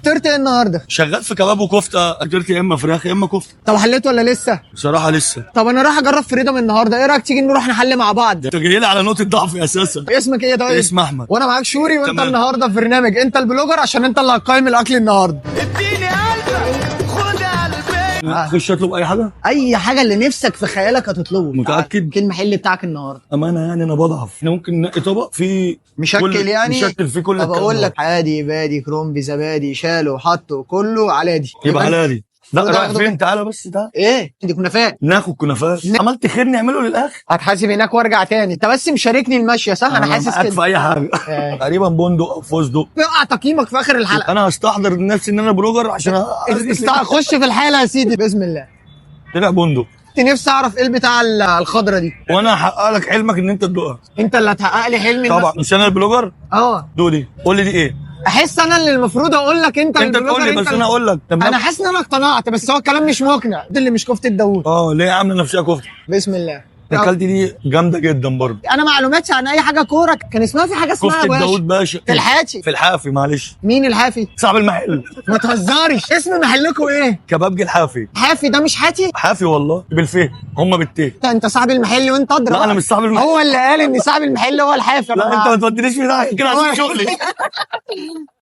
فطرت ايه النهارده؟ شغال في كباب وكفته، اكلت يا اما فراخ يا اما كفته. طب حليت ولا لسه؟ بصراحة لسه. طب انا رايح اجرب فريدم النهارده، ايه رايك تيجي نروح نحل مع بعض؟ انت جاي لي على نقطة ضعف اساسا. اسمك ايه طيب؟ اسم احمد. وانا معاك شوري، وانت تمام. النهارده في برنامج انت ال blogger عشان انت اللي هتقيم الاكل النهارده. اديني قلبك، خد قلبي. خش اطلب اي حاجة. اي حاجة اللي نفسك في خيالك هتطلبه. متأكد؟ كل المحل بتاعك النهارده. امانه يعني انا بضعف، احنا ممكن ننقي طبق فيه مشكل يعني؟ مشكل فيه كل طب الكلام اقول ده. لك عادي بادي كرومبي زبادي شالوا حطوا كله على دي. يبقى على دي. لا خد رايح اخده. فين؟ تعالى بس تعالى. ايه دي كنافات؟ ناخد كنافات. عملت خير نعمله للاخر. هتحاسب هناك وارجع تاني. انت بس مشاركني الماشية صح؟ انا حاسس معاك كده. في اي حاجة. آه. تقريبا بندق او فستق. وقع تقييمك في اخر الحلقة. انا هستحضر نفسي ان انا blogger عشان خش في الحالة يا سيدي باذن الله. طلع بندق. كنت نفسي اعرف ايه البتاع الخضرة دي. وانا هحقق لك حلمك ان انت تدوقها. انت اللي هتحقق لي حلمي. طبعا مش انا ال blogger. اه. دوق دي، قول لي دي ايه. احس انا اللي المفروض اقول لك انت انت ال blogger، تقول لي انت بس اللي- انا اقول لك. تمام. انا حاسس ان انا اقتنعت بس هو الكلام مش مقنع. ده اللي مش كفته داوود. اه ليه عامله نفسها كفته؟ بسم الله. اكلت دي جامدة جدا برضه. انا معلوماتي عن اي حاجة كورة كان اسمها في حاجة اسمها كفته أبو هاشم. داوود باشا في الحاتي. في الحافي معلش. مين الحافي؟ صاحب المحل. ما تهزرش، اسم محلكم ايه؟ كبابجي الحافي. حافي ده مش حاتي؟ حافي والله بالفيه هم بالتيه. انت صاحب المحل وانت ادرى. لا انا مش صاحب المحل. هو اللي قال ان صاحب المحل هو الحافي. لا انت ما تودينيش في داهية كده عشان شغلي.